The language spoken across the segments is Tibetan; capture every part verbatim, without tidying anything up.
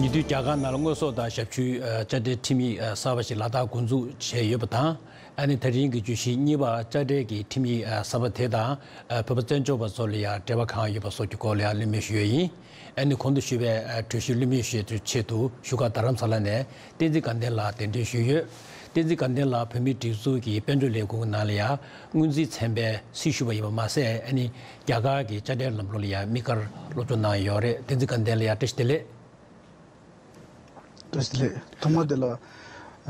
ཉེ་དུས་རྒྱ་གར་ནང་ལ་དངོས་ཟོག་དང་ཞབས་ཞུའི་ཨ་དཔྱ་ཁྲལ་ཁྲིམས་ཡིག་ཨ་གསར་པ་ཞིག་ལག་བསྟར་འགོ་འཛུགས་བྱས་ཡོད་པ་དང་། ཨ་ནི་ད་རིང་གི་བརྗོད་གཞི་གཉིས་པ་དཔྱ་ཁྲལ་གྱི་ཁྲིམས་ཡིག་ཨ་གསར་པ་དེ་དང་། ཨ་བོད་པ་བཙན་བྱོལ་བ་ཚོ་ལ་ཡང་འབྲེལ་བ་གང་ཡོད་པ་སོགས་ཀྱི་སྐོར་ལ་ཡང་གླེང་མོལ་ཞུ་ཡས་ཡིན། ཨ་ནི་གོང་དུ་ཞུས་པའི་ཨ་གྲོས་གཞི་གླེང་མོལ་ཞུ་ཡས་ཆེད་དུ་བཞུགས་སྒར་རྡ་རམ་ས་ལ་ནས་བསྟན་འཛིན་དགའ་ལྡན་ལགས་གདན་འདྲེན་ཞུས་ཡོད། བསྟན་འཛིན་དགའ་ལྡན་ལགས་བོད་མིའི་སྒྲིག་འཛུགས་ཀྱི་དཔལ་འབྱོར་ལས་ཁུངས་ནང་ལ་ཡང་སྔོན་རྩིས་ཚན་པའི་སྲི་ཞུ་བ་ཡིན་པ་མ་ཟད། ཨ་ནི་རྒྱ་གར་གྱི་དཔྱ་ཁྲལ་ལམ་ལུགས་ལ་ཡང་དམིགས་བཀར་སློབ་སྦྱོང་གནང་ཡོད་རེད། བསྟན་འཛིན་དགའ་ལྡན་ལགས་ཡང་བཀྲ་ཤིས་བདེ་ལེགས། བཀྲ་ཤིས་བདེ་ལེགས། ཐོག་མ་དེ་ལ་ཨ་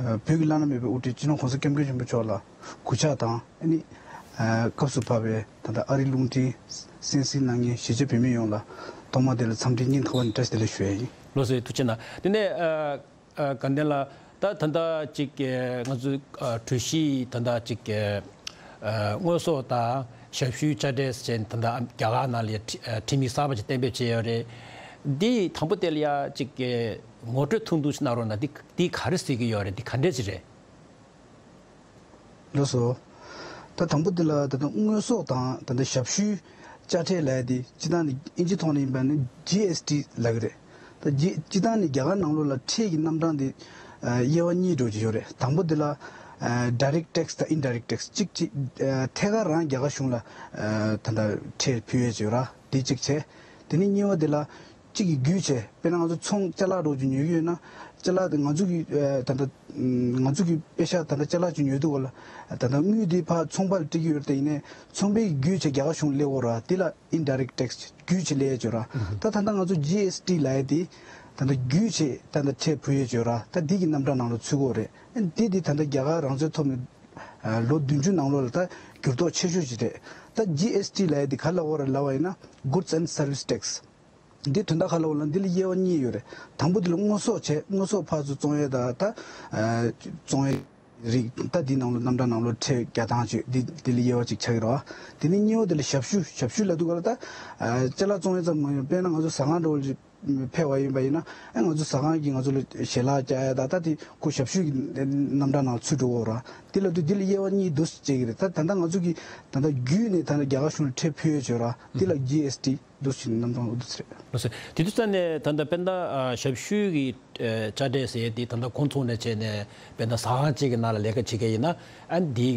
བོད་ཀྱི་བླ་ན་མེད་པའི་དབུ་ཁྲིད་སྤྱི་ནོར་༸གོང་ས་༸སྐྱབས་མགོན་ཆེན་པོ་མཆོག་ལ་གུས་ཕྱག་དང་། ཨ་ནི་ཨ་སྐབས་སུ་བབས་པའི་ད་ལྟ་ཨ་རིའི་རླུང་འཕྲིན་གསན་གཟིགས་གནང་མཁན་གཞིས་བྱེས་བོད་མི་ཡོངས་ལ་ཐོག་མ་དེ་ལ་འཚམས་འདྲི་སྙིང་ཐག་པ་ནས་བཀྲ་ཤིས་བདེ་ལེགས་ཞུ་ཡ་ཡིན། ལགས་སོ། ཐུགས་རྗེ་གནང་། དེ་ནས་ཨ་ཨ་དགའ་ལྡན་ལགས། ད་ད་ལྟ་ཅིག་ཨ་ང་ཚོའི་ཨ་གྲོས་གཞི་ད་ལྟ་ཅིག་ཨ་ཨ་དངོས་ཟོག་དང་ཞབས་ཞུའི་དཔྱ་ཁྲལ་ཟེར་ནས་ད་ལྟ་རྒྱ་གར་ནང་ལ་ཁྲི་ཨ་ཁྲིམས་ཡིག་གསར་པ་ཅིག་གཏན་འབེབས་བྱས་ཡོད་རེད། འདི་དང་པོ་དེ་ལ་ཡ་ཅིག་ཨ་ངོ་སྤྲོད་ཐུང་ཐུང་ཞིག་གནང་རོགས་གནང་། འདི་འདི་ག་རེ་ཟེར་གྱི་ཡོད་རེད། འདི་ག་འདྲས་ཅིག་རེད། ལགས་སོ། ད་དང་པོ་འདི་ལ་ད་ལྟ་དངོས་ཟོག་དང་ད་ལྟ་ཞབས་ཞུའི་དཔྱ་ཁྲལ་ལབ་ཡ་དེ་སྤྱིར་བཏང་ནི་ཨིན་ཇི་ཐོག་ནས་ཡིན་པ་ནི་ཇི་ཨེས་ཊི་ལབ་ཀྱི་རེད། ད་ཇི་སྤྱིར་བཏང་ནི་རྒྱ་གར་ནང་ལོགས་ལ་ཁྲལ་གྱི་རྣམ་གྲངས་དེ་ཨ་དབྱེ་བ་གཉིས་འགྲོ་གི་ཡོད་རེད། དང་པོ་འདི་ལ་ཨ་direct tax དང་indirect tax། གཅིག་གཅིག་ཨ་ཐད་ཀར་རང་རྒྱ་གར་གཞུང་ལ་ཨ་ད་ལྟ་ཁྲལ་ཕུལ་ཡས་ཅིག་ཡོད་ར། དེ་གཅིག་བྱས། དེ་ནས་གཉིས་པ་འདི་ལ་གཅིག་གིས་བརྒྱུད་བྱས། དཔེར་ན་ང་ཚོ་ཚོང་ཅ་ལག་འདྲ་བོ་ཅིག་ཉོ་གི་ཡོད་ན། ཅ་ལག་དེ་ང་ཚོ་གི་ཨ་ད་ལྟ་ང་ཚོ་གི་པེ་ཤ་ད་ལྟ་ཅ་ལག་ཅིག་ཉོ་དུས་སྐབས་ལ་ད་ལྟ་དངུལ་དེ་ཕར་ཚོང་པ་ལ་སྤྲད་ཀྱི་ཡོད་རེད། དེ་ཡིན་ནའི་ཚོང་པས་བརྒྱུད་བྱས་རྒྱ་གར་གཞུང་ལ་སླེབས་ཡོད་རེད་བ། དེ་ལ་indirect tax བརྒྱུད་བྱས་སླེབས་ཡས་ཅིག་ཡོད་རེད་བ། ད་ད་ལྟ་ང་ཚོ་ཇི་ཨེས་ཊི་ལབ་ཡས་དེ་ད་ལྟ་བརྒྱུད་བྱས་ད་ལྟ་ཁྲལ་ཕུལ་ཡས་ཅིག་ཡོད་རེད་བ། ད་འདི་གི་རྣམ་གྲངས་ནང་ལ་ཚུད་ཀྱི་ཡོད་རེད། འདི་དེ་ད་ལྟ་རྒྱ་གར་རང་བཙན་ཐོབ་ནས་ཨ་ལོ་བདུན་ཅུ་ནང་ལོགས་ལ་ད་འགྱུར་ལྡོག་ཆེ་ཤོས་ཅིག་རེད། ད་ཇི་ཨེས་ཊི་ལབ་ཡས་དེ་ག་རེ་ལབ་ཀྱི་ཡོད་རེད་ལབ་པ་ཡིན་ན། Goods and Service Tax། འདི་དོན་དག་ག་རེ་ལབ་ན། འདི་ལ་དབྱེ་བ་གཉིས་ཡོད་རེད། དང་པོ་འདི་ལ་དངོས་ཟོག་བྱས། དངོས་ཟོག་ཕར་ཚུར་བཙོང་ཡས་དང་། ད་ཨ་བཙོང་ཡས་རིགས། ད་འདི་ནང་ལ་རྣམ་གྲངས་ནང་ལ་ཁྲལ་རྒྱག་སྟངས་བྱས། འདི་འདི་ལ་དབྱེ་བ་གཅིག་ཆགས་ཀྱི་རེད་བ། དེ་ནས་གཉིས་པ་འདི་ལ་ཞབས་ཞུ། ཞབས་ཞུ་ལབ་དུས་སྐབས་ལ་ད་ཨ་ཅ་ལག་བཙོང་ཡས་ཙམ་མ་ཡིན། དཔེར་ན་ང་ཚོ་ཟ་ཁང་འདྲ་བོ་ཅིག་ཕེབས་པ་ཡིན་པ་ཡིན་ན། ཨ་ང་ཚོ་ཟ་ཁང་གིས་ང་ཚོ་ལ་ཞལ་ལག་བཀྱག་ཡས་དང་། ད་དེ་ཁོ་ཞབས་ཞུ་གི་རྣམ་གྲངས་ནང་ཚུད་འགྲོ་གི་ཡོད་རེད་བ། དེ་ལབ་དུས་འདི་ལ་དབྱེ་བ་གཉིས་འདུག་སེ་བྱེད་ཀྱི་རེད། ད་ད་ལྟ་ང་ཚོ་གིས་ད་ལྟ་བརྒྱུད་ནས་ད་ལྟ་རྒྱ་གར་གཞུང་ལ་ཁྲལ་ཕུལ་ཡས་ཅིག་ཡོད་རེད་བ། འདི་ལ་ཇི་ཨེས་ཊི་འདུག་སེ་རྣམ་གྲངས་འདུག་སེ་རེད། ལགས་སོ། དེ་དུས་ཙམ་ནས་ད་ལྟ་དཔེར་ན་ཨ་ཞབས་ཞུ་གི་ཨ་དཔྱ་ཁྲལ་ཟེར་ཡས་དེ་ད་ལྟ་ཁོང་ཚོ་ནས་བྱས་ནས། དཔེར་ན་ཟ་ཁང་གཅིག་གི་ནང་ལ་ལས་ཀ་བྱེད་མཁན་ཡིན་ན། ཨ་འདི་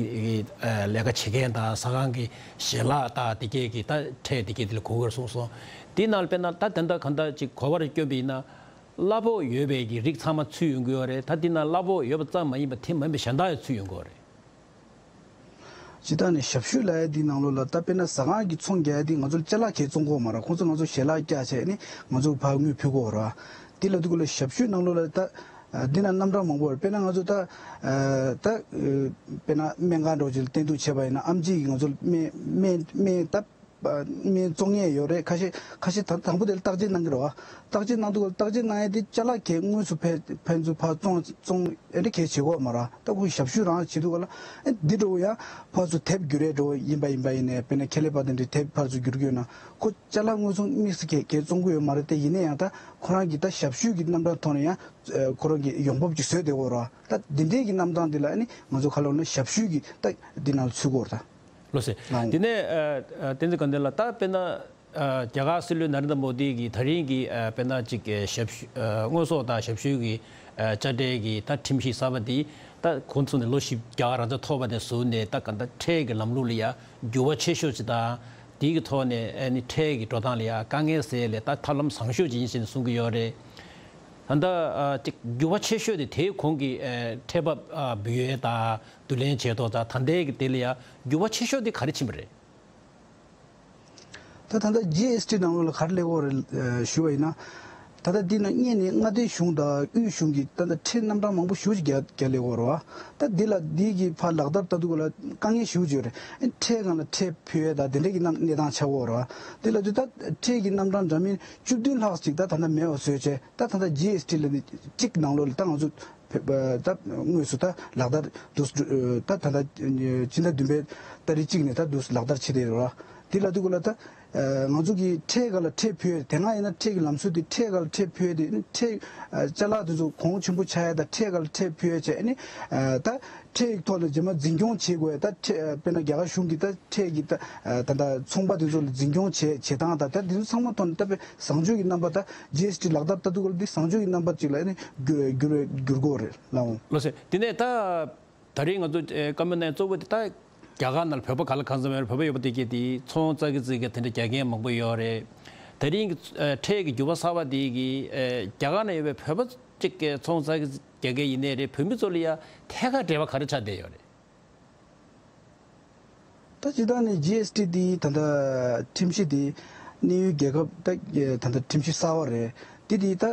ཨ་ལས་ཀ་བྱེད་མཁན་དང་ཟ་ཁང་གི་ཞལ་ལག་དང་དེ་གས་ཀྱི་ད་ཁྲལ་དེ་གས་དེ་ལ་གོ་གི་རེད་གསུངས་སོང་། དེའི་ནང་ལ་དཔེར་ན་ད་དེ་འདྲ་གང་ལྟར་ཅིག་གོ་བ་རེ་བསྐྱོན་པ་ཡིན་ན། གླ་ཕོགས་ཡོད་པའི་གི་རིགས་ཚང་མ་ཚུད་ཡོང་གི་ཡོད་རེད། ད་དེ་ནང་གླ་ཕོགས་ཡོད་པ་ཙམ་མ་ཡིན་པ་དེ་མིན་པ་གཞན་དག་ཡང་ཚུད་ཡོང་གི་ཡོད་རེད། སྤྱིར་བཏང་ནས་ཞབས་ཞུ་ལབ་ཡ་འདིའི་ནང་ལོགས་ལ། ད་དཔེར་ན་ཟ་ཁང་གི་ཚོང་རྒྱག་ཡ་འདི་ང་ཚོར་ཅ་ལག་གས་བཙོང་གི་ཡོད་མ་རེད། ཁོང་ཚོ་ང་ཚོ་ཞལ་ལག་བཀྱག་བྱས་ནས་ང་ཚོར་ཕར་དངུལ་ཕུལ་གྱི་ཡོད་རེད། འདི་ལབ་དུས་སྐབས་ལ་ཞབས་ཞུའི་ནང་ལོགས་ལ་ད་ཨ་འདི་ན་རྣམ་གྲངས་མང་པོ་རེད། དཔེར་ན་ང་ཚོ་ད་ཨ་ད་ཨ་དཔེར་ན་སྨན་ཁང་འདྲ་བོ་ཅིག་ལ་བསྟེན་གཏུགས་བྱས་པ་ཡིན་ན། ཨེམ་ཆི་གིས་ང་ཚོར་སྨན་སྨན་སྨན་ད་སྨན་བཙོང་མཁན་ཡོད་རེད། ཁ་ཤས་ཁ་ཤས་ད་དང་པོ་དེ་ལ་བརྟག་དཔྱད་གནང་གི་རེད་བ། བརྟག་དཔྱད་གནང་དུས་སྐབས་ལ། བརྟག་དཔྱད་གནང་ཡ་དེ་ཅ་ལག་གས་དངོས་སུ་ཕན་ཕན་ཚུན་ཕར་བཙོང་བཙོང་ཨེ་འདྲ་གས་བྱེད་ཀྱི་ཡོད་མ་རེད། ད་ཁོ་ཞབས་ཞུ་རང་བྱེད་དུས་སྐབས་ལ། ཨེ་འདི་འདྲ་བོ་ཡང་ཕར་ཚུར་དེབ་བསྒྱུར་ཡས་འདྲ་བོ་ཡིན་པ་ཡིན་པ་ཡིན་ནའི། དཔེར་ན་ཁེ་ལས་པ་དེ་འདྲས་དེབ་ཕར་ཚུར་བསྒྱུར་གྱི་ཡོད་ན། ཁོ་ཅ་ལག་དངོས་སུ་དམིགས་བསལ་གས་གས་བཙོང་གི་ཡོད་མ་རེད་དེ། ཡིན་ན་ཡང་ད་ཁོ་རང་གི་ད་ཞབས་ཞུ་གི་རྣམ་གྲངས་ཐོག་ནས་ཡང་ཨ་ཁོ་རང་གིས་ཡོང་འབབ་ཅིག་བཟོས་བསྡད་ཀྱི་ཡོད་རེད་བ། ད་འདི་འདྲས་ཀྱི་རྣམ་གྲངས་འདི་ལ་ཨ་ནི་ང་ཚོ་ག་རེ་ལབ་ན། ཞབས་ཞུ་གི་ད་འདི་ནང་ཚུད་ཀྱི་ཡོད་རེད་ད། ལགས་སོ། ལགས་འོང་། དེ་ནས་ཨ་ཨ་བསྟན་འཛིན་དགའ་ལྡན་ལགས། ད་དཔེར་ན་ཨ་རྒྱ་གར་སྲིད་བློན་ནཱ་རེན་དྲ་མོ་དི་གིས་ད་རིང་གི་ཨ་དཔེར་ན་ཅིག་ཨ་ཞབས་ཞུ་ཨ་དངོས་ཟོག་དང་ཞབས་ཞུའི་གི་ཨ་དཔྱ་ཁྲལ་གྱི་ད་ཁྲིམས་གཞི་གསར་པ་འདི། ད་ཁོང་ཚོ་ནས་ལོ་བཞི་རྒྱ་གར་རང་བཙན་ཐོབ་པ་ནས་བཟུང་ནས། ད་ག་ད་ཁྲལ་གྱི་ལམ་ལུགས་ལ་ཡ་འགྱུར་བ་ཆེ་ཤོས་ཅིག་དང་། དེའི་གི་ཐོག་ནས་ཨ་ནི་ཁྲལ་གྱི་འགྲོ་སྟངས་ལ་ཡ་དཀའ་ངལ་སེལ་ཡས་ལ་ད་ཐབས་ལམ་བཟང་ཤོས་ཅིག་ཡིན་ཟེར་ནས་གསུང་གི་ཡོད་རེད། ད་ལྟ་ཨ་ཅིག་འགྱུར་བ་ཆེ་ཤོས་དེ་དེའི་གོང་གི་ཨ་ཁྲལ་འབབ་ཨ་འབུལ་ཡས་དང་། བསྡུ་ལེན་བྱས་ཐོག་དང་། ད་ལྟའི་གི་དེ་ལ་ཡ་འགྱུར་བ་ཆེ་ཤོས་དེ་ག་རེ་ཕྱིན་པ་རེད། ད་ད་ལྟ་ཇི་ཨེས་ཊི་ནང་ལོགས་ལ་ག་རེ་སླེབས་ཡོད་རེད་ཞུ་བ་ཡིན་ན། ད་ལྟ་འདི་ན་སྔོན་ནས་མངའ་སྡེ་གཞུང་དང་དབུས་གཞུང་གིས་ད་ལྟ་ཁྲལ་རྣམ་གྲངས་མང་པོ་ཞེ་པོ་ཅིག་བརྒྱབ་བརྒྱབ་སླེབས་ཡོད་རེད་བ། ད་འདི་ལ་འདི་གི་ཕར་ལག་བསྟར་ལྟ་དུས་སྐབས་ལ་དཀའ་ངལ་ཞེ་པོ་ཅིག་ཡོད་རེད། ཨེ་ཁྲལ་སྒང་ལ་ཁྲལ་ཕུལ་ཡས་དང་དེ་འདྲ་གི་གནས་གནས་སྟངས་ཆགས་ཡོད་རེད་བ། འདི་ལབ་དུས་ད་ཁྲལ་གྱི་རྣམ་གྲངས་འདྲ་མིན་བཅུ་བདུན་ལྷག་ཅིག་ད་ད་ལྟ་མེད་པ་བཟོས་བྱས། ད་ད་ལྟ་ཇི་ཨེས་ཊི་ལ་ནི་གཅིག་ནང་ལོགས་ལ་ད་ང་ཚོ་ད་དངོས་སུ་ད་ལག་བསྟར་འདུག་ད་ད་ལྟ་སྤྱི་ཟླ་བདུན་པའི་ཏ་རིག་གཅིག་ནས་ད་འདུག་ལག་བསྟར་བྱེད་བསྡད་ཡོད་རེད་བ། དེ་ལབ་དུས་སྐབས་ལ་ད་ ཨ་ང་ཚོ་གི་ཁྲལ་ག་ལ་ཁྲལ་ཕུལ་ཡས། དེ་སྔ་ཡིན་ན་ཁྲལ་གྱི་ལམ་སྲོལ་དེ་ཁྲལ་ག་ལ་ཁྲལ་ཕུལ་ཡས་དེ། ཨ་ནི་ཁྲལ་ཨ་ཅ་ལག་དེ་ཚོ་གོང་ཆེན་པོ་ཆགས་ཡས་དང་ཁྲལ་ག་ལ་ཁྲལ་ཕུལ་ཡས་བྱས། ཨ་ནི་ཨ་ད་ཁྲལ་གྱི་ཐོག་ལ་རྗེས་མ་འཛིན་སྐྱོང་བྱེད་དགོས་ཡས། ད་ཁྲལ་དཔེར་ན་རྒྱ་གར་གཞུང་གིས་ད་ཁྲལ་གྱི་ད་ཨ་ད་ད་ཚོང་པ་དེ་ཚོ་ལ་འཛིན་སྐྱོང་བྱེད་བྱེད་སྟངས་དང་། ད་དེ་ཚོ་ཚང་མ་ཐོག་ནས་ད་དཔེ་བཟང་སྤྱོད་ཀྱི་རྣམ་པ། ད་ཇི་ཨེས་ཊི་ལག་བསྟར་ལྟ་དུས་སྐབས་ལ་འདི་བཟང་སྤྱོད་ཀྱི་རྣམ་པ་ཅིག་ལ་ཨ་ནི་འགྱུར་འགྱུར་འགྱུར་དགོས་རེད་ལགས། ལགས་སོ། དེ་ནས་ད། ད་རེས་ང་ཚོ་ཨེ་བཀའ་མོལ་གནང་གཙོ་བོ་དེ། ད་རྒྱ་གར་ནང་ལ་བོད་པ་ག་ལ་གང་འཚམ་ཡོད་རེད། བོད་པ་ཡོད་པ་དེ་གས་དེ་ཚོང་ཙག་གི་ཙིག་གི་དེ་འདྲ་རྒྱག་མཁན་མང་པོ་ཡོད་རེད། ད་རིང་གི་ཨེ་ཁྲལ་གྱི་འགྱུར་བ་གསར་པ་དེ་གིས་ཨེ་རྒྱ་གར་ནང་ཡོད་པའི་བོད་པ་གཅིག་གིས་ཚོང་ཙག་གི་ཙིག་རྒྱག་མཁན་ཡིན་ནའི་རེད། བོད་མི་ཚོ་ལ་ཡ་ཐད་ཀར་འབྲེལ་བ་ག་རེ་ཆགས་བསྡད་ཡོད་རེད། ད་སྤྱིར་བཏང་ནས་ཇི་ཨེས་ཊི་དེ་ད་ལྟ་ཁྲིམས་གཞི་དེ་གནས་ཡུལ་རྒྱལ་ཁབ་ད་ད་ལྟ་ཁྲིམས་གཞི་གསར་པ་རེད། དེ་དེ་ད་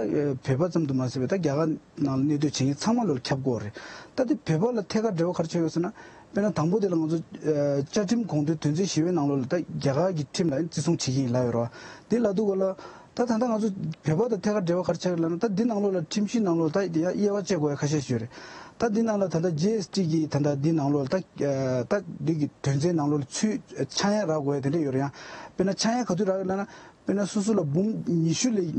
བོད་པ་ཙམ་དུ་མ་ཟད་པའི་ད་རྒྱ་གར་ནང་ལ་གནས་སྡོད་བྱེད་མཁན་ཚང་མ་ལ་ཁྱབ་དགོས་རེད། ད་དེ་བོད་པ་ལ་ཐད་ཀར་འབྲེལ་བ་ག་རེ་ཆགས་ཡོད་ཟེར་ན། དཔེར་ན་དང་པོ་དེ་ལ་ང་ཚོ་ཨ་བཅའ་ཁྲིམས་དགོངས་དོན་དོན་ཚན་བཞི་པའི་ནང་ལོགས་ལ་ད་རྒྱ་གར་གྱི་ཁྲིམས་ལ་བརྩི་སྲུང་བྱེད་ཀྱི་ཡིན་ལབ་ཡོད་རེད་བ། དེ་ལབ་དུས་སྐབས་ལ་ད་ད་ལྟ་ང་ཚོ་བོད་པ་དང་ཐད་ཀར་འབྲེལ་བ་ག་རེ་ཆགས་ཡོད་ལབ་ན། ད་འདི་ནང་ལོགས་ལ་ཁྲིམས་གཞི་ནང་ལོགས་ད་དབྱེ་བ་དབྱེ་བ་བཅད་དགོས་ཡ་ཁ་ཤས་ཤིག་ཡོད་རེད། ད་འདི་ནང་ལ་ད་ལྟ་ཇི་ཨེས་ཊི་གི་ད་ལྟ་འདི་ནང་ལོགས་ལ་ད་ཨ་ད་འདི་གི་དོན་ཚན་ནང་ལོགས་ལ་ཚུད་ཆག་ཡང་རག་དགོས་ཡ་དེ་འདྲ་ཡོད་རེད། ཡང་དཔེར་ན་ཆག་ཡང་ག་དུས་རག་ཡོད་ལབ་ན། དཔེར་ན་སོ་སོ་ལ་འབུམ་ཉི་ཤུ་ལས་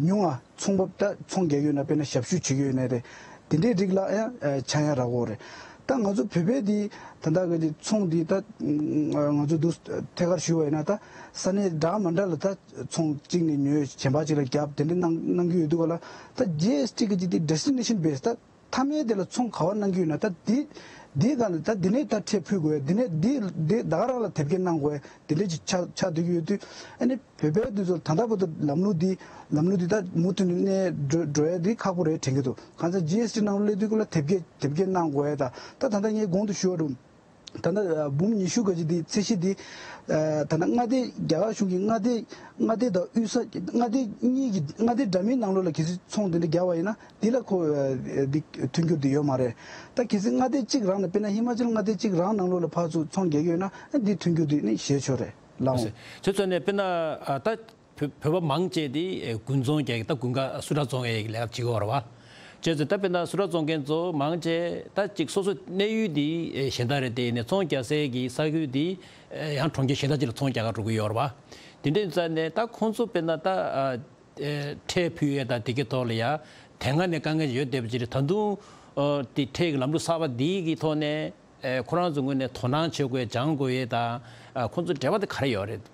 ཉུང་བ་ཚོང་པ་ད་ཚོང་རྒྱག་གི་ཡོད་ན། དཔེར་ན་ཞབས་ཞུ་བྱེད་ཀྱི་ཡོད་ན་རེད། དེ་འདྲའི་རིགས་ལ་ཡང་ཨ་ཆག་ཡང་རག་གི་ཡོད་རེད། ད་ང་ཚོ་བོད་པའི་དེ་ད་ལྟ་གི་དེ་ཚོང་དེ་ད་ང་ཚོ་འདུག་ཐད་ཀར་ཞུས་པ་ཡིན་ན། ད་ས་གནས་འདྲ་མི་འདྲ་ལ་ད་ཚོང་གཅིག་ནས་ཉོས་གཞན་པ་གཅིག་ལ་བརྒྱབ་དེ་འདྲ་གནང་གནང་གི་ཡོད་དུས་སྐབས་ལ། ད་ཇི་ཨེས་ཊི་གི་ཅིག་དེ་ཌེ་སི་ཊི་ནེ་ཤན་བེ་སི། ད་མཐའ་མའི་དེ་ལ་ཚོང་ག་པར་གནང་གི་ཡོད་ན། ད་དེ་དེ་ག་ནས་ད་དེ་ནས་ད་ཁྲལ་ཕུལ་དགོས། དེ་ནས་དེ་དེ་ད་ག་རང་ལ་དེབ་སྐྱེལ་གནང་དགོས། དེ་འདྲ་ཅིག་ཆགས་ཆགས་བསྡད་ཀྱི་ཡོད་དུས། ཨ་ནི་བོད་པའི་དེ་ཚོ་ད་ལྟ་བར་དུ་ལམ་ལུགས་འདི་ལམ་ལུགས་འདི་ད་མུ་མཐུད་ནས་གནས་འགྲོ་འགྲོ་ཡ་འདི་ཁག་པོ་རེད་དྲན་གྱི་འདུག་གང་ཟེར་ཇི་ཨེས་ཊི་ནང་སླེབས་དུས་སྐབས་ལ་དེབ་སྐྱེལ་དེབ་སྐྱེལ་གནང་དགོས་ཡ། ད་ད་ད་ལྟ་ངས་གོང་དུ་ཞུས་པ་རུ། ད་ལྟ་འབུམ་ཉི་ཤུ་ག་ཅིག་འདི་ཚད་གཞི་འདི་ཨ་ད་ལྟ་མངའ་སྡེ་རྒྱ་གར་གཞུང་གི་མངའ་སྡེ་མངའ་སྡེ་དང་དབུས་ས་མངའ་སྡེ་གཉིས་ཀྱི་མངའ་སྡེ་འདྲ་མིན་ནང་ལོགས་ལ་གལ་སྲིད་ཚོང་དེ་འདྲ་རྒྱག་པ་ཡིན་ན། འདི་ལ་ཁོ་ཨ་འདི་མཐུན་འགྱུར་འདི་ཡོད་མ་རེད། ད་གལ་སྲིད་མངའ་སྡེ་གཅིག་རང་ནས་དཔེར་ན་ཧི་མ་ཅལ་མངའ་སྡེ་གཅིག་རང་ནང་ལོགས་ལ་ཕར་ཚུར་ཚོང་རྒྱག་གི་ཡོད་ན། ཨ་འདི་མཐུན་འགྱུར་འདི་ནི་བཞེས་ཆོག་རེད་ལགས། ལགས་སོ། ཁྱེད་ཚོ་ནས་དཔེར་ན་ཨ་ད་བོད་བོད་པ་མང་ཆེ་དེ་ཨེ་དགུན་ཚོང་རྒྱག་གི། ད་དགུན་ཁ་སུ་ཊར་བཙོང་ཡས་ཀྱི་ལས་ཀ་བྱེད་ཀྱི་ཡོད་རེད་བ། བྱས་ཙང་ད་དཔེར་ན་སུ་ཊར་བཙོང་མཁན་ཚོ་མང་ཆེ་ད་ཅིག་སོ་སོ་གནས་ཡུལ་དེ་ཨེ་གཞན་དག་རེད། དེ་ནས་ཚོང་རྒྱག་སའི་གི་ས་ཁུལ་དེ་ཨེ་ཡང་གྲོང་ཁྱེར་གཞན་དག་ཅིག་ལ་ཚོང་རྒྱག་ག་འགྲོ་གི་ཡོད་རེད་བ། དེ་འདྲ་ཡིན་ཙང་ནས་ད་ཁོང་ཚོ་དཔེར་ན་ད་ཨ། ཨེ་ཁྲལ་ཕུལ་ཡས་དང་དེ་གའི་ཐོག་ལ་ཡ་དེ་སྔ་ནས་དཀའ་ངལ་ཡོད་བསྡད་པ་ཅིག་རེད། ད་དུང་ཨ་དེ་ཁྲལ་གྱི་ལམ་ལུགས་གསར་པ་འདི་གི་ཐོག་ནས་ཨེ་ཁོ་རང་ཚོ་ངོས་ནས་དོ་སྣང་བྱེད་དགོས་སྦྱང་དགོས་ཡས་དང་། ཨ་ཁོང་ཚོ་འབྲེལ་བ་དེ་ག་རེ་ཡོད་རེད།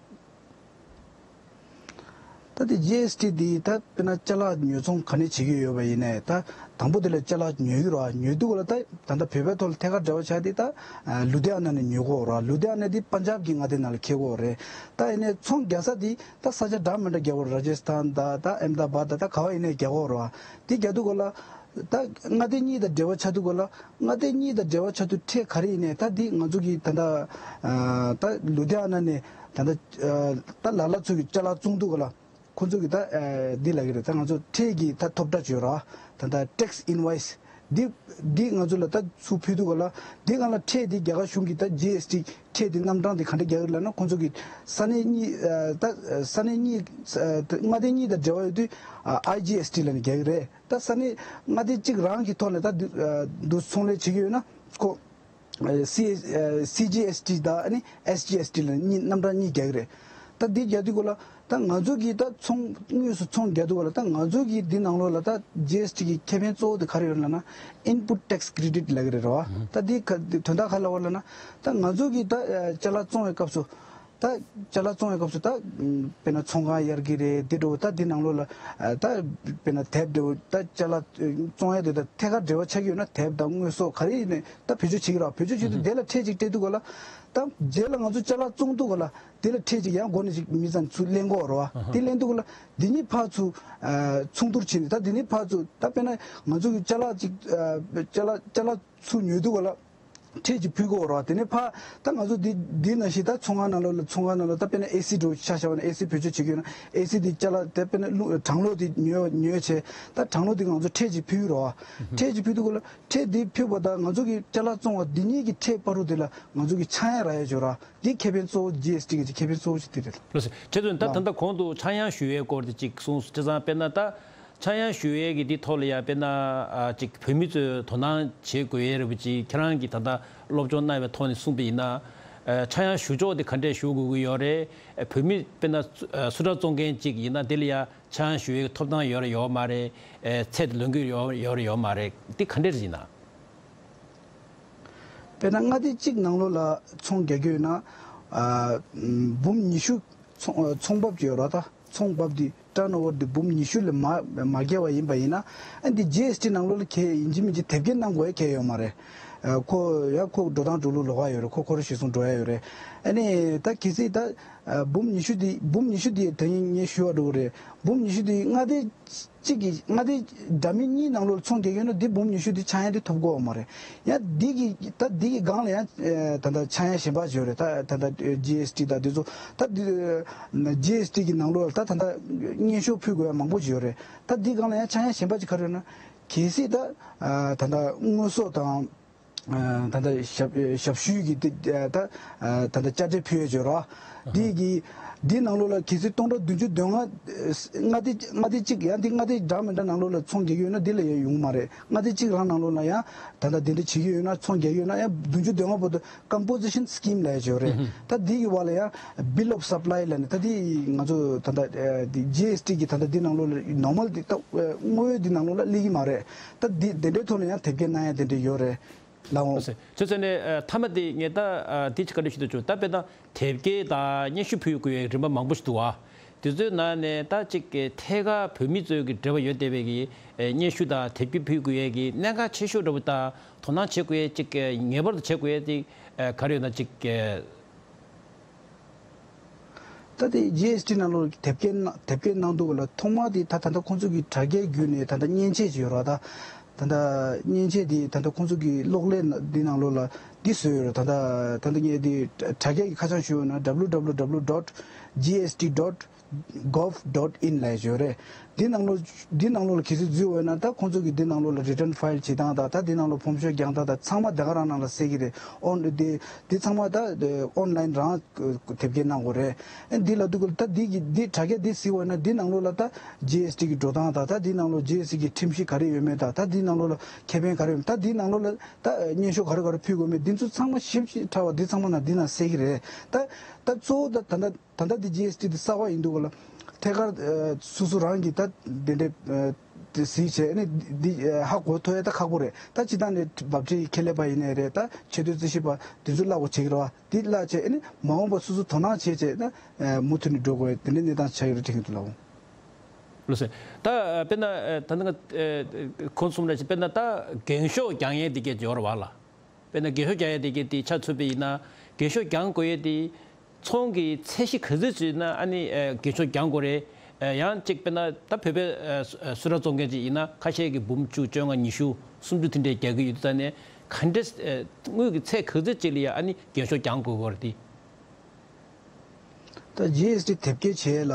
ད་དེ་ཇི་ཨེས་ཊི་འདི་ད་དཔེར་ན་ཅ་ལག་ཉོ་ཚོང་ག་ནས་བྱེད་ཀྱི་ཡོད་པ་ཡིན་ནའི། ད་དང་པོ་དེ་ལ་ཅ་ལག་ཉོ་གི་རེད་བ། ཉོ་དུས་སྐབས་ལ་ད་ད་ལྟ་བོད་པའི་ཐོག་ལ་ཐད་ཀར་འབྲེལ་བ་ཆགས་དེ་ད་ཨ་ལུ་དྷི་ཡ་ན་ནས་ཉོ་གི་ཡོད་རེད་བ། ལུ་དྷི་ཡ་ན་འདི་པན་ཇབ་ཀྱི་མངའ་སྡེ་ནང་ལ་འཁེལ་གྱི་ཡོད་རེད། ད་ཡིན་ནའི་ཚོང་རྒྱག་ས་དེ་ད་ས་ཆ་འདྲ་མི་འདྲ་རྒྱག་གི་ཡོད་རེད། ར་ཇེ་སི་ཐན་དང་ད་ཨེམ་དཱ་བཱད་དང་ད་ག་བ་ཡིན་ནའི་རྒྱག་གི་ཡོད་རེད་བ། དེ་རྒྱག་དུས་སྐབས་ལ་ད་མངའ་སྡེ་གཉིས་དང་འབྲེལ་བ་ཆགས་དུས་སྐབས་ལ། མངའ་སྡེ་གཉིས་དང་འབྲེལ་བ་ཆགས་དུས་ཁྲལ་ག་རེ་ཡིན་ནའི། ད་འདི་ང་ཚོ་གི་ད་ལྟ་ཨ་ད་ལུ་དྷི་ཡ་ན་ནས་ད་ལྟ་ཨ་ད་ལ་ལ་ཚོ་གི་ཅ་ལག་བཙོང་དུས་སྐབས་ལ། ཁོང་ཚོ་གི་ད་ཨ་འདི་ལབ་ཀྱི་རེད། ད་ང་ཚོ་ཁྲལ་གྱི་ད་ཐོབ་ཁྲལ་བྱོས་ར། ད་ད་ཊེག་སི་ཨིན་ཝོ་ཡིས་འདི་འདི་ང་ཚོ་ལ་ད་ཚུར་ཕུལ་དུས་སྐབས་ལ། འདི་སྒང་ལ་ཁྲལ་འདི་རྒྱ་གར་གཞུང་གི་ད་ཇི་ཨེས་ཊི་ཁྲལ་འདི་རྣམ་གྲངས་འདི་ག་འདྲ་རྒྱག་གི་ལབ་ན། ཁོང་ཚོ་གི་ས་གནས་གཉིས་ཨ་ད་ས་གནས་གཉིས་ཨ་མངའ་སྡེ་གཉིས་དང་འབྲེལ་བ་ཡོད་དུས་ཨ་ཨའི་ཇི་ཨེས་ཊི་ལབ་ནས་རྒྱག་གི་རེད། ད་ས་གནས་མངའ་སྡེ་གཅིག་རང་གི་ཐོག་ནས་ད་འདི་ཨ་འདུ་ཚོང་ལས་བྱེད་ཀྱི་ཡོད་ན། ཁོ་ཨ་སི་ཨ་སི་ཇི་ཨེས་ཊི་དང་ཨ་ནི་ཨེས་ཇི་ཨེས་ཊི་ལ་གཉིས་རྣམ་གྲངས་གཉིས་རྒྱག་གི་རེད། ད་འདི་རྒྱག་དུས་སྐབས་ལ་ད་ང་ཚོ་གིས་ད་ཚོང་དངོས་སུ་ཚོང་རྒྱག་དུས་སྐབས་ལ། ད་ང་ཚོ་གིས་འདི་ནང་ལོགས་ལ་ད་ཇི་ཨེས་ཊི་གི་ཁེ་ཕན་གཙོ་བོ་དེ་ག་རེ་ཡོད་ལབ་ན། ཨིན་པུཊ་ཊེག་སི་ཀེ་རེ་ཌིཊ་ལབ་ཀྱི་རེད་རོ། ད་འདི་ག་དོན་དག་ག་རེ་ལབ་པ་ལབ་ན། ད་ང་ཚོ་གིས་ད་ཨ་ཅ་ལག་བཙོང་བའི་སྐབས་སུ། ད་ཅ་ལག་བཙོང་བའི་སྐབས་སུ་ད་དཔེར་ན་ཚོང་ཁང་གཡར་གྱི་རེད། དེ་འདྲ་བོ་ད་འདི་ནང་ལོགས་ལ་ཨ་ད་དཔེར་ན་དེབ་འདྲ་བོ། ད་ཅ་ལག་བཙོང་ཡ་དེ་ད་ཐད་ཀར་འབྲེལ་བ་ཆགས་ཀྱི་ཡོད་ན། དེབ་དང་དངོས་ཟོག་ག་རེ་ཡིན་ནའི་ད་བེད་སྤྱོད་བྱེད་ཀྱི་རེད། བེད་སྤྱོད་བྱེད་དུས་དེ་ལ་ཁྲལ་ཅིག་སྤྲད་དུས་སྐབས་ལ། ད་རྗེས་ལ་ང་ཚོ་ཅ་ལག་བཙོང་དུས་སྐབས་ལ་དེ་ལ་ཁྲལ་ཅིག་ཡང་སྒོ་ནས་ཅིག་མི་ཚང་ཚུར་ལེན་དགོས་རེད་བ། དེ་ལེན་དུས་སྐབས་ལ་འདི་གཉིས་ཕར་ཚུར་ཨ་མཚུངས་བསྡུར་བྱས་ནས། ད་འདི་གཉིས་ཕར་ཚུར། ད་དཔེར་ན་ང་ཚོ་གི་ཅ་ལག་ཅིག་ཨ་ཅ་ལག་ཅ་ལག་ཚུར་ཉོས་དུས་སྐབས་ལ་ཁྲལ་ཅིག་ཕུལ་དགོས་རེད་བ། དེ་ནས་ཕར་ད་ང་ཚོ་འདི་འདི་ནང་བཞིན་ད་ཚོང་ཁང་ནང་ལོགས་ལ། ཚོང་ཁང་ནང་ལོགས་ད་དཔེར་ན་ཨེ་སི་འདྲ་བོ་ཆ་བཞག་པ་ན། ཨེ་སི་བེད་སྤྱོད་བྱེད་ཀྱི་ཡོད་ན། ཨེ་སི་འདི་ཅ་ལག་དེ་དཔེར་ན་རླུང་གྲང་གློག་འདི་ཉོས་ཉོས་བྱས། ད་གྲང་གློག་འདི་ང་ཚོ་ཁྲལ་ཅིག་ཕུལ་རོགས། ཁྲལ་ཅིག་ཕུལ་དུས་སྐབས་ལ་ཁྲལ་འདི་ཕུལ་བ་དང་ང་ཚོ་གི་ཅ་ལག་བཙོང་བ་འདི་གཉིས་ཀྱི་ཁྲལ་བར་དུ་དེ་ལ་ང་ཚོ་གི་ཆག་ཡང་རག་ཡས་ཅིག་ཡོད་ར། འདི་ཁེ་ཕན་གཙོ་བོ། ཇི་ཨེས་ཊི་གི་ཁེ་ཕན་གཙོ་བོ་ཞིག་དེ་རེད། ལགས་སོ། ཁྱེད་ཚོས་ད་ད་ལྟ་གོང་དུ་ཆག་ཡང་ཞུ་ཡས་སྐོར་དེ་ཅིག་གསུངས་སོང་། བྱས་ཙང་དཔེར་ན་ད་ཆག་ཡང་ཞུ་ཡས་ཀྱི་འདི་ཐོག་ལ་ཡ་དཔེར་ན་ཨ་ཅིག་བོད་མི་ཚོས་དོ་སྣང་བྱེད་དགོས་ཡས་རེད་པ་ཅིག་ཁྱེད་རང་གིས་ད་ལྟ་སློབ་སྦྱོང་གནང་བའི་ཐོག་ནས་གསུངས་པ་ཡིན་ན། ཨ། ཆག་ཡང་ཞུ་ཕྱོགས་དེ་ག་འདྲས་ཞུ་དགོས་ཀྱི་ཡོད་རེད། ཨ། བོད་མི་དཔེར་ན་སུ་ཨ་སུ་འདྲ་བཙོང་མཁན་ཅིག་ཡིན་ན་དེ་ལ་ཡང་ཆག་ཡང་ཞུ་ཡའི་ཐོབ་ཐང་ཡོད་རེད་ཡོད་མ་རེད། ཨ། ཚད་དེ་ལོན་གྱི་ཡོད་ཡོད་རེད་ཡོད་མ་རེད། དེ་ག་འདྲས་ཡིན་ན། དཔེར་ན་མངའ་སྡེ་གཅིག་ནང་ལོགས་ལ་ཚོང་རྒྱག་རྒྱུ་ཡོད་ན། ཨ། འབུམ་ཉི་ཤུ་ཚོང་ཚོང་འབབ་ཅིག་ཡོད་རེད་ད། ཚོང་འབབ་དེ་turnover་དེ་འབུམ་ཉི་ཤུ་ལས་མ་མ་བརྒལ་བ་ཡིན་པ་ཡིན་ན། ཨ། འདི་ཇི་ཨེས་ཊི་ནང་ལོགས་ལ་ཁྱེད་ཡིན་གཅིག་མིན་གཅིག་དེབ་སྐྱེལ་གནང་དགོས་ཡ་ཁྱད་ཡོད་མ་རེད། ཨ། ཁོ་ཡ་ཁོ་འགྲོ་སྟངས་འགྲོ་ལུགས་ལོགས་ཀ་ཡོད་རེད། ཁོ་ཁོ་རང་གཞི་བཟུང་འགྲོ་ཡ་ཡོད་རེད། ཨ་ནི་ད་གལ་སྲིད་ད། ཨ། འབུམ་ཉི་ཤུ་དེ་འབུམ་ཉི་ཤུ་དེ་དེ་རིང་ངས་ཞུ་བ་འགྲོ་གི་རེད། འབུམ་ཉི་ཤུ་དེ་མངའ་སྡེ་གཅིག་གི་མངའ་སྡེ་འདྲ་མིན་གཉིས་ནང་ལོགས་ལ་ཚོང་རྒྱག་ཡོད་ན་དེ་འབུམ་ཉི་ཤུ་དེ་ཆག་ཡང་དེ་ཐོབ་གོ་བ་མ་རེད། ཡང་འདི་གི་ད་འདི་གི་སྒང་ལ་ཡང་ཨ་ད་ལྟ་ཆག་ཡང་གཞན་པ་ཅིག་ཡོད་རེད། ད་ད་ལྟ་ཇི་ཨེས་ཊི་དང་དེ་ཚོ་ད་འདི་ཇི་ཨེས་ཊི་གི་ནང་ལོགས་ལ་ད་ད་ལྟ་སྙན་ཞུ་ཕུལ་དགོས་ཡ་མང་པོ་ཅིག་ཡོད་རེད། ད་འདི་སྒང་ལ་ཡང་ཆག་ཡང་གཞན་པ་ཅིག་ག་རེ་ཡོད་ན། གལ་སྲིད་ད་ཨ་ད་ལྟ་དངོས་ཟོག་དང་། ཨ། ད་ལྟ་ཞབས་ཞབས་ཞུའི་གི་དེ་ད་ད་ལྟ་དཔྱ་ཁྲལ་ཕུལ་ཡས་ཅིག་ཡོད་རེད། འདི་གི་འདི་ནང་ལོགས་ལ་གལ་སྲིད་སྟོང་ཕྲག་བདུན་ཅུ་དོན་ལྔ་མངའ་སྡེ་མངའ་སྡེ་གཅིག་ཡང་འདི་མངའ་སྡེ་འདྲ་མི་འདྲ་ནང་ལོགས་ལ་ཚོང་རྒྱག་གི་ཡོད་ན་འདི་ལ་ཡང་ཡོང་གི་མ་རེད། མངའ་སྡེ་གཅིག་རང་ནང་ལོགས་ལ་ཡང་ད་ལྟ་དེ་འདྲ་བྱེད་ཀྱི་ཡོད་ན་ཚོང་རྒྱག་གི་ཡོད་ན་ཡང་བདུན་ཅུ་དོན་ལྔ་བར་དུ་composition scheme་ལབ་ཡས་ཅིག་ཡོད་རེད། ད་འདི་གི་བར་ལ་ཡང་bill of supply་ལབ་ནས་ད་འདི་ང་ཚོ་ད་ལྟ་ཇི་ཨེས་ཊི་གི་ད་ལྟ་འདི་ནང་ལོགས་ལ་normal་འདི་ད་དངོས་ཡོད་འདི་ནང་ལོགས་ལ་སླེབས་ཀྱི་མ་རེད། ད་འདི་དེ་འདྲའི་ཐོག་ལ་ཡང་དེབ་སྐྱེལ་གནང་ཡ་དེ་འདྲ་ཡོད་རེད། ལགས་འོང་། ལགས་སོ། ཚོད་ཚོད་ནས་ཨ་མཐའ་མ་དེ་ངས་ད་ཨ་དེ་ཅིག་བཀའ་འདྲི་ཞུ་འདོད་བྱུང་། ད་དཔེར་ན་དེབ་སྐྱེལ་དང་སྙན་ཞུ་ཕུལ་དགོས་ཡའི་རིམ་པ་མང་པོ་ཞིག་འདུག་ཨ། དེ་ཚོའི་ནང་ནས་ད་ཅིག་ཐད་ཀར་བོད་མི་ཚོའི་གི་འབྲེལ་བ་ཡོད་བསྡད་པའི་གི་ཨ་སྙན་ཞུ་དང་དེབ་སྐྱེལ་ཕུལ་དགོས་ཡའི་གི་གནད་འགག་ཆེ་ཤོས་འདྲ་པོ་དང་དོ་སྣང་བྱེད་དགོས་ཡའི་ཅིག་ངེས་པར་དུ་བྱེད་དགོས་ཡའི་དེ་ཨ་ག་རེ་ཡོད་ན་ཅིག་ཨ། ད་དེ་ཇི་ཨེས་ཊི་ནང་ལོགས་དེབ་སྐྱེལ་གནང་དེབ་སྐྱེལ་གནང་དུས་ལ་ཐོག་མར་དེ་ད་ད་ལྟ་ཁོང་ཚོ་གི་དྲ་རྒྱའི་བརྒྱུད་ནས་ད་ལྟ་མཉེན་ཆས་ཅིག་ཡོད་རེད་ད། ད་ལྟ་མཉེན་ཆས་དེ་ད་ལྟ་ཁོང་ཚོ་གི་གློག་ཀླད་ནང་འདི་ནང་ལོགས་ལ་འདི་བཟོས་ཡོད་རེད། ད་ལྟ་ད་ལྟ་ངས་དེ་དྲ་རྒྱ་གི་ཁ་བྱང་ཞུས་ཡོད་ན་W W W dot G S T dot gov dot in་ལབ་ཡོད་རེད། འདི་ནང་ལོགས་འདི་ནང་ལོགས་ལ་གལ་སྲིད་འཛུལ་འོས་ན་ད་ཁོང་ཚོ་གི་འདི་ནང་ལོགས་ལ་return file་བྱེད་སྟངས་དང་ད་འདི་ནང་ལོགས་ཕོམ་ཤོག་རྒྱག་སྟངས་དང་ཚང་མ་ད་ག་རང་ནང་ལ་གསལ་གི་རེད། ཨོན་འདི་འདི་ཚང་མ་ད་online་རང་དེབ་སྐྱེལ་གནང་དགོས་རེད། ཨ་འདི་ལ་འདུག་གི་ད་འདི་གི་འདི་དྲ་རྒྱ་འདི་གཟིགས་འོས་ན་འདི་ནང་ལོགས་ལ་ད་G S T་གི་འགྲོ་སྟངས་དང་ད་འདི་ནང་ལོགས་G S T་གི་ཁྲིམས་གཞི་ག་རེ་ཡོད་མེད་དང་ད་འདི་ནང་ལོགས་ལ་ཁེ་ཕན་ག་རེ་ཡོད་མེད་ད་འདི་ནང་ལོགས་ལ་ད་སྙན་ཞུ་ག་རེ་ག་རེ་ཕུལ་དགོས་མེད་འདི་ཚོ་ཚང་མ་ཞིབ་ཞིབ་ཕྲ་བ་འདི་ཚང་མ་ན་འདི་ན་གསལ་གི་རེད། ད་ད་གཙོ་བོ་ད་ད་ད་ད་ལྟ་འདི་G S T་འདི་གསར་པ་ཡིན་འདུག་ག་ལ་ཐད་ཀར་ཨ་སོ་སོ་རང་གིས་ད་འདི་འདྲའི་ཨ་དེ་གཟིགས་བྱས་ནས་འདི་ཨ་ཧ་གོ་ཐུབ་ཡ་ད་ཁག་པོ་རེད། ད་སྤྱིར་བཏང་ནས་བབ་ཁྲིད་ཁྱད་ལས་པ་ཡིན་ནའི་རེད། ད་ཆེས་མཐོའི་རྩིས་ཞིབ་པ་དེ་ཚོ་བསླབ་དགོས་བྱེད་ཀྱི་རེད་བ། དེ་བསླབ་བྱས་ནས་མ་འོངས་པ་སོ་སོ་དོ་སྣང་བྱས་བྱས་ན་ཨ་མུ་མཐུད་ནས་འགྲོ་དགོས་དེ་འདྲའི་གནས་སྟངས་ཆགས་ཡོད་རེད་དྲན་གྱི་འདུག་ལགས། ལགས་སོ། ད་དཔེར་ན་ད་ནི་ཁོང་གསུམ་ལ་དཔེར་ན་ད་འགེངས་ཤོག་རྒྱག་ཡས་དེ་གས་ཡོད་རེད་བ་ལ། དཔེར་ན་འགེངས་ཤོག་རྒྱག་ཡས་དེ་གས་དེ་ཆ་མཚོན་པ་ཡིན་ན་འགེངས་ཤོག་རྒྱག་དགོས་ཡས་དེ་ཚོང་གི་ཚད་གཞི་ག་ཚོད་ཅིག་ན་ཨ་ནི་འགེངས་ཤོག་རྒྱག་དགོས་རེད། ཡང་གཅིག་དཔེར་ན་ད་བོད་པའི་སུ་ར་བཙོང་མཁན་ཅིག་ཡིན་ན་ཁ་ཤས་ཀྱི་འབུམ་བཅུ་བཅོ་ལྔ་ཉི་ཤུ་སུམ་ཅུ་དེ་འདྲས་རྒྱག་གི་ཡོད་དུས་ད་ནས་ག་འདྲས་དངུལ་གྱི་ཚད་ག་ཚོད་ཅིག་ལ་ཡ་ཨ་ནི་འགེངས་ཤོག་རྒྱག་དགོས་དགོས་རེད་དེ། ད་G S T་དེབ་སྐྱེལ་བྱེད་ཡས་ལ་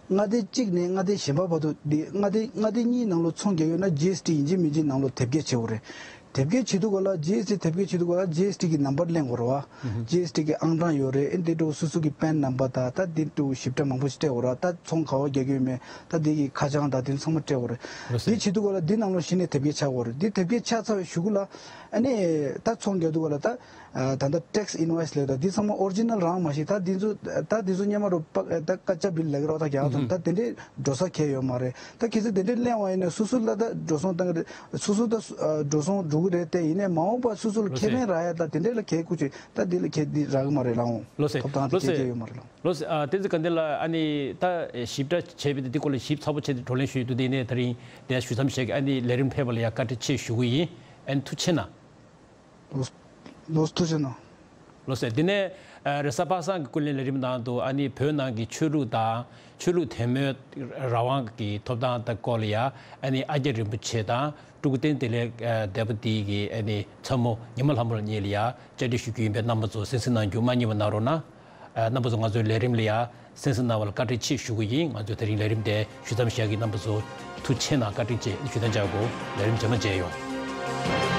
མངའ་སྡེ་གཅིག་ནས་མངའ་སྡེ་གཞན་པ་བར་དུ་འདི་མངའ་སྡེ་མངའ་སྡེ་གཉིས་ནང་ལོགས་ཚོང་རྒྱག་ཡོད་ན་G S T་ཡིན་གཅིག་མིན་གཅིག་ནང་ལོགས་དེབ་སྐྱེལ་བྱེད་དགོས་རེད། དེབ་སྐྱེལ་བྱེད་དུས་ག་ལ་G S T་གི་ནམ་བར་ལེན་དགོས་རེད་བ། G S T་གི་ཨང་གྲངས་ཡོད་རེད། ཨེ་འདི་འདྲ་སོ་སོ་གི་པན་ནམ་བར་དང་ད་འདི་འདྲ་ཞིབ་ཕྲ་མང་པོ་ཞིག་སྤྲད་དགོས་རེད། ད་ཚོང་ག་བ་རྒྱག་གི་ཡོད་མེད་ད་འདི་གི་ཁ་བྱང་དང་འདི་ཚང་མ་སྤྲད་དགོས་རེད། འདི་བྱེད་དུས་ག་ལ་འདི་ནང་ལོགས་གཞི་ནས་དེབ་སྐྱེལ་ཆགས་དགོས་རེད། འདི་དེབ་སྐྱེལ་ཆགས་ཚར་བའི་གཞུག་གུ་ལ་ཨ་ནི་ད་ཚོང་རྒྱག་དུས་ག་ལ་ད། ད་ལྟ་tax invoice་ལབ་ད་འདི་ཚང་མ་original་རང་མ་ཞིག་ད་འདི་ཚོ་ད་འདི་ཚོ་སྔོན་མ་རུ་པ་ད་ཀ་ཅ་བིལ་ལབ་ཀྱི་རོགས་ད་རྒྱག་ཚོང་ད་དེ་འདྲའི་འགྲོ་ས་གལ་ཡོད་མ་རེད། ད་གལ་སྲིད་དེ་འདྲའི་གླེང་བ་ཡིན་ན་སོ་སོ་ལ་ད་འགྲོ་སོང་བཏང་གི་རེད། སོ་སོ་ད་འགྲོ་སོང་འགྲོ་གི་རེད་དེ་ཡིན་ནའི་མ་འོངས་པ་སོ་སོ་ལ་ཁེ་ཕན་རག་ཡ་ད་དེ་འདྲའི་ལ་གལ་ཁུ་ཆེ་ད་འདི་ལ་ཁེ་འདི་རག་གི་མ་རེད་ལགས་འོང་། ལོ་སེ་ཐོབ་ཐང་དེ་ལོ་སེ་ཁེ་ཁེ་ཡོད་མ་རེད་ལགས། ལོ་སེ་ཨ་བསྟན་འཛིན་དགའ་ལྡན་ལགས་ཨ་ནི་ད་ཞིབ་ཕྲ་བྱས་པའི་དེ་འདི་སྐོར་ལ་ཞིབ་ཚགས་པོ་བྱས་ཏེ་བགྲོ་གླེང་ཞུས་ཡོད་དུས་དེ་ནས་ད་རིང་དེ་ཞུ་མཚམས་བཞག་གི་ཨ་ནི་ལས་རིམ་ཕེབས་པ་ལ་ཡ་བཀའ་དྲིན་ཆེ་ཞུ་གི་ཡིན། ཨ་ནི་ཐུགས་རྗེ་ཆེ་གནང་། ལོ་ལོ་ཐུགས་རྗེ་གནང་། ལོ་ཟེར། དེ་ནས་ཨ་རེས་གཟའ་པ་སངས་ཀྱི་ཀུན་གླེང་ལས་རིམ་ནང་དུ་ཨ་ནི་བོད་ནང་གི་ཆོས་ལུགས་དང་ཆོས་ལུགས་དད་མོས་རང་དབང་གི་ཐོབ་ཐང་དང་སྐོར་ལ་ཡ་ཨ་ནི་ཨ་རྒྱ་རིན་པོ་ཆེ་དང་སྤྲུལ་སྐུ་བསྟན་འཛིན་བདེ་ལེགས་ཨ་འདས་པོ་དེ་གི་ཨ་ནི་ཚ་མོ་ཉི་མ་ལྷ་མོ་ལགས་གཉིས་ལ་ཡ་བཅར་འདྲི་ཞུ་རྒྱུ་ཡིན་པས་རྣམ་པ་ཚོ་གསན་གཟིགས་གནང་རྒྱུ་མ་བསྙེལ་བ་གནང་རོགས་གནང་། ཨ་རྣམ་པ་ཚོ་ང་ཚོའི་ལས་རིམ་ལ་ཡ་གསན་གཟིགས་གནང་བ་ལ་བཀའ་དྲིན་ཆེ་ཞུ་གི་ཡིན། ང་ཚོས་དེ་རིང་ལས་རིམ་དེ་ཞུ་མཚམས་བཞག་གི། རྣམ་པ་ཚོ་ཐུགས་རྗེ་ཆེ་གནང་། བཀའ་དྲིན་ཆེ། ཞུ་དང་བཅར་དགོས། ལས་རིམ་རྗེས་མ་མཇལ་ཡོང་།